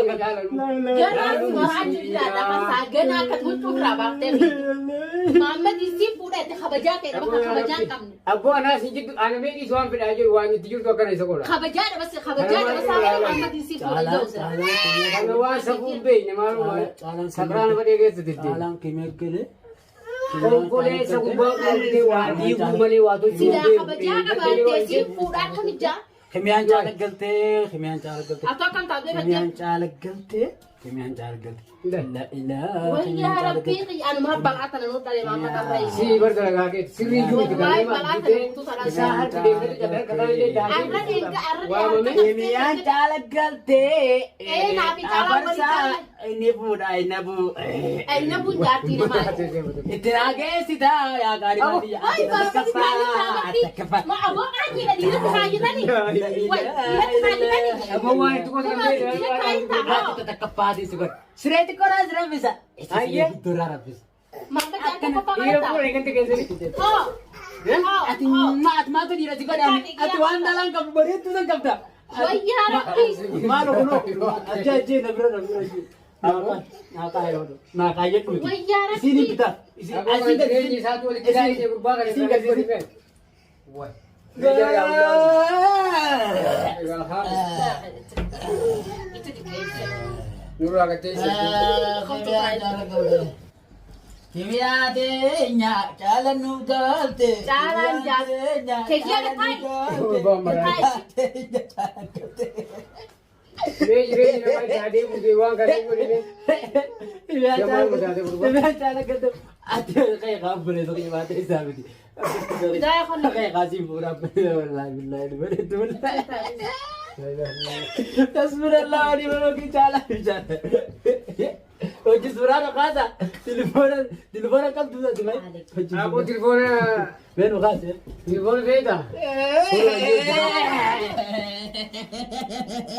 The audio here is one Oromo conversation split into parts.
Ganaa si maraachuu jiraadha fasaa ganaa akka huccuu irraa baaftee fiigde. Maammed isii fuudhate kabajaa ta'e bakka kabajaa hin qabne. Abboo anaa si jiddu ana mee dhiisu waan fedhaa jiru waan itti jirtu akkana isa godha. Kabajaa dhabas kabajaa dhabasaa malee Maammed isii fuudhe jiru sira. Kana waan safuu hin beekne maaluma sakraan badhee keessa deddeebi. Caalaan keemee galee. Konkoleessa gubbaa quuftee waa diiguu malee waa tolchuu Silaa hin kabajaa beekne. qabaattee sii fuudha akkam ijaa. Kemiyaan caala galtee. Kemiyaan caala galtee. Atoo akkam taatee Kemiyaan fakkee. caala galtee. Kemiyaan caala galtee. La ilaa. Wayyaa rabbii anuma balaa tana nu dhalee Maammed Abbaa. Si bar dalagaa keeti sirrii jiru itti Wallahi galma balaa tana bitee guutuu sana. isaa harka deemtee jabee harka isaa illee Arra deenga arra Waamame. Kemiyaan caala galtee. Ee, naafi caalaa waliin Abarsaa caalaa. inni fuudha inni buu. Ayina kun jaartii namaa. Itti naageessita yaa gaarii maati. Ay, baaba si Ma aboo qaanyiidha dhiirratti kaayyatanii. Way dhiirratti kaayyatanii. Aboo waan itti qotan beekne. Takkaffaatii si godha. Siree xiqqoo si raffisa. Ayyee. Guddoorraa raffisa. Maammed jaartii qofa Dhiira qabata. fuudhe ganda keessatti. Hoo. Ati maat maatu dhiira si godha. Ati waan dhalaan qabdu bareedduu san qabda. Wayyaa rabbii. Maal kunoo ajja ajjee na bira na bira ajjee. Naaqaa yoo naaqaa jedhuuti. Wayyaa rabbii. Isiin bitaa. Isiin Aboo asiin kan jireenyi isaatu walitti daa'ee gurbaa kana Isiin irraa gadi. godhi. Way. Itti xiqqeesse. Nurraa gattee isa. Kimiyaa teenya caalaan nuuf galte. Caalaan Kiyya taa'i. Mee jireenya namaa itti adeemu kee waan kana hin godhine. Kimiyaa caala galte. Ati kee qaabbulee tokko baatee isaa miti. Bidaaya kun. Kee qaasii fuudhaa wallaahi billaahi bareedu wallaahi. Tasbirallah wali walakii caala caala. Hojii suuraa dhaqaasa. Telefoona telefoona qabdu ati mai. Aboo telefoona Mee nu kaase. telefoona feetaa?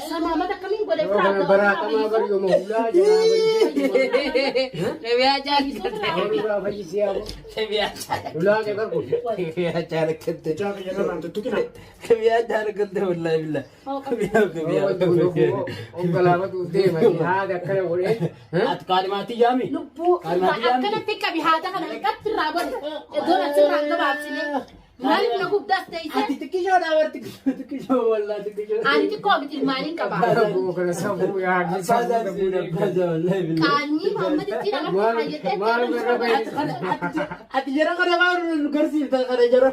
Samaamata akkamiin godhe Yeroo kana baraatamaa bari yooma hulaa jalaa Kimiyaa caala fayyisii. Hulaa fayyisii aboo. Kimiyaa caala. Hulaa kee qarqu. Kimiyaa caala galte. Kimiyaa caala galte wallaahi billaahi. Kimiyaa kimiyaa. Onkolaafatu deema haada akkana godhee. Ati kaadhimaatii yaami. Lubbuu akkanatti qabi haada kana hanqatti irraa godhe. Iddoon asirraa gabaabsine. Maaliif na gubdaas teessee? Ati xiqqishoo dha xiqqishoo wallaahi xiqqishoo. Ani xiqqoo miti ilmaaniin qaba. Aboo kana safuu yaa Abbaa isaa siin abbaa isaa wallaahi billaahi. Qaanyii Maammed ittiin alatti kaayyatee Ati jara kana waan nu garsiifta kana jara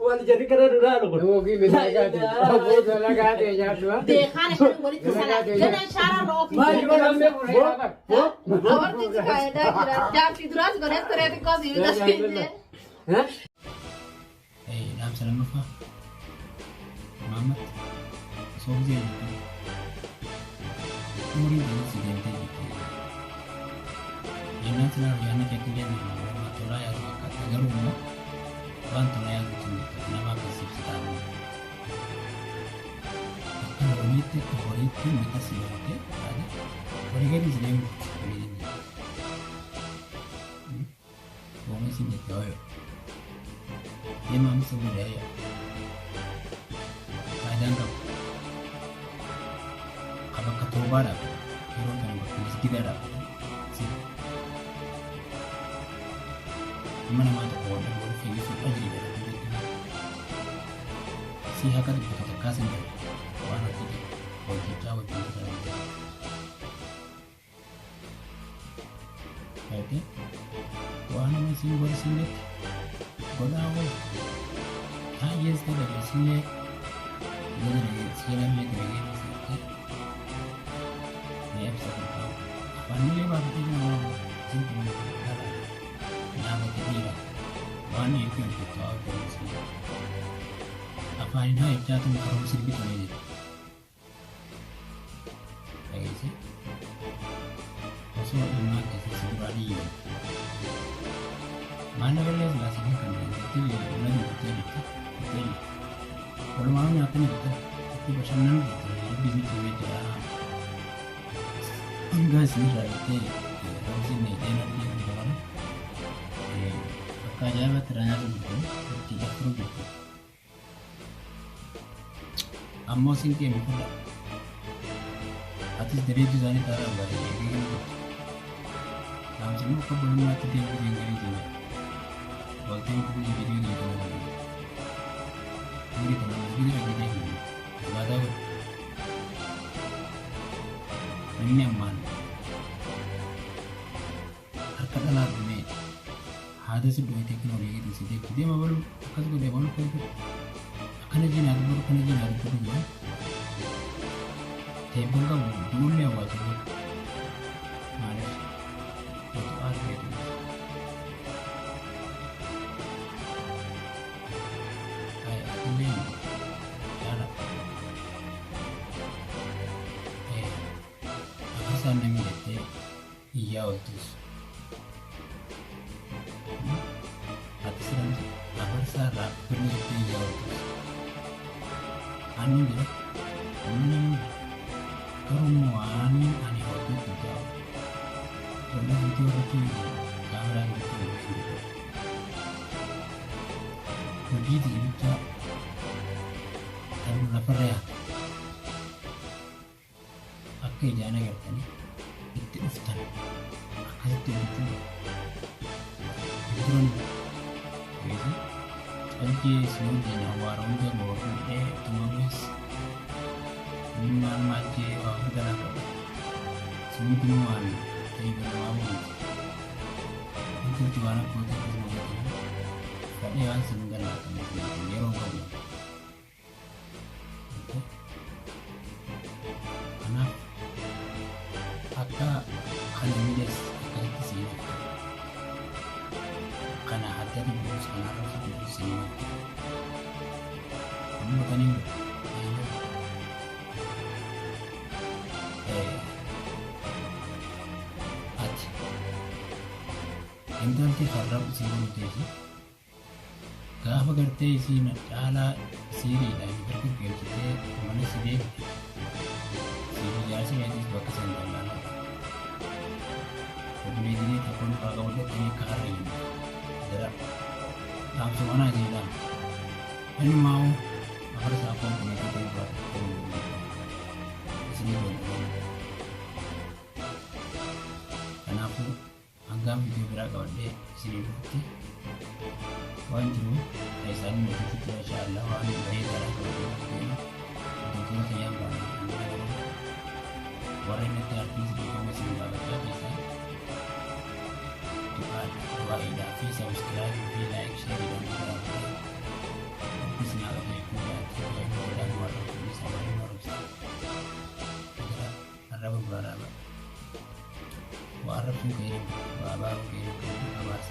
waan jarri kana nu laalu kun. Oogii miidhagaa Aboo dalagaa ta'e nyaadhu. Beekaan akkan walitti salaa. Ganaan shaaraa irra ofi. Maal Namni fuudhee qaba. Awartii si faayidaa jira. Jaartii duraas godhee turee xiqqoo si bitasiisee. Dhaamsa lammaffaa Maammat osoo gisee jirtu umriin keessa si deemtee jirti. Jennaan silaa yaadni keetti illee nama tolaa yaadu fakkaata garuu immoo waan tolaa yaaduutti hin jirtu nama akkasiif si taa'u. Akka looniitti akka horiitti mata si baatee taate horii gadi si deemu jirti horii gadi. Hoomii sin jette hoyo. Deemaa misa godhe ayya. Faayidaan qabu. Ka bakka toobaa dhaabbatu yeroo tana bakka masgidaa dhaabbatu si. Ilma namaa tokko wal dhabu wal fayyisuun ajriidha rabbi biratti. Si haqa dubbatu takkaa sin dhabe waan hojjete hojjechaa wajjin jira. Gartee waanuma isin gorsinetti godhaa hoo baay'ees dalage isillee yoo dalage si jalallee dalagee seettee ni ibsa gurbaa afaanillee baafatee jira waan isin kun dhala naamatti dhiira waan dhiirti hojjettu haa hojjennu isillee afaanin haa jechaa tun karoom sirbi tolee jira. Dhageessee osoo ilmaan keessan si duraa dhiyyoon maallaqa illee silaa siif hin kennan jettee na dubbttee jirti jettee jirti. Walumaa nyaattanii jirtan itti bashannanuu jirtan rabbi isin tumee jira. Hanga isinirraa jettee rabbi meedhee rabbi kan dabala akka ajaa'ibaatti irraa nyaachuu jirtan itti jafuruu jirtan. Ammoo sinqee mi fudha. Atis dareetu isaanii taaraan baay'ee eegee dhaamsa immoo akka bolummaatti deebii deenganii jira. Walteen kun viidiyoo jedhamu kan Muri kana masgida dhaqee deemu ibaadaa godhu. Namni ammaan harka dhalaa dhumee haada si dhumee teekinooloojii si deemtu deema balu akkas godhee balu akkas godhe akkana jiinaa dubbaru akkana jiinaa dubbaru jedhu teebboon qabu duullee hawaasa godhu maaliif otoo argatu. Ay, atillee yaala. Akkasaan namni jettee iyyaa ooltus. Ati siran afarsaa irraa birni jettee iyyaa ooltus. Ani jira, namni namni jira. Garuu immoo waan ani hojjetu ta'u. Wanni viidiyoo irratti kaameraan irratti hojjetu hin Hojii bichaa kan lafarra yaatu. Akka ijaan agartanii itti dhuftan akkasitti hojjechuu qabu. Duran beeku calqee si wajjin awwaara hunda goorfudhee tumames maal maal jee waa hunda lafa sumiti waan ta'e namaa boonti. Wanti waan akkoota akkasuma godhanii fadhee waan sin galaafame yeroo qabu. Kanaaf akka kana miidhas akkasitti seenaa kana adda dubbus kana arrabsu dubbus seenaa amma kan hin ati intalti harrab isii godhu teessi gaafa gartee isiin caalaa siiriidhaan dargaggeessitee mana si deemte siif ijaarsa keetis bakka san dallaalaa obboleettii tokkoon irraa qabadhattanii akka harra hin dara dhaamsa manaa isin dhaam innumaa'u afara isaa koon obboleettii irraa isinii godhu kanaafuu hangaan viidiyoo biraa qabadhee isinii dhufutti waan jiru isaan mootitti jira inshaAllah waan bareedaadha qabadhee deema hordoftoota kiyyaan baana warra inni artiis beekamu isin gaafachaa keessaa du'aa'iidhaa fi sabiskiraabii fi laayik sheeriidhaan gaafachaa isin haa qajeelchuu jaatti godhaan warra isa warra warra arraba biraa dhaaba waa arrabsuun ka'ee waa abaaruu ka'ee abaarsa.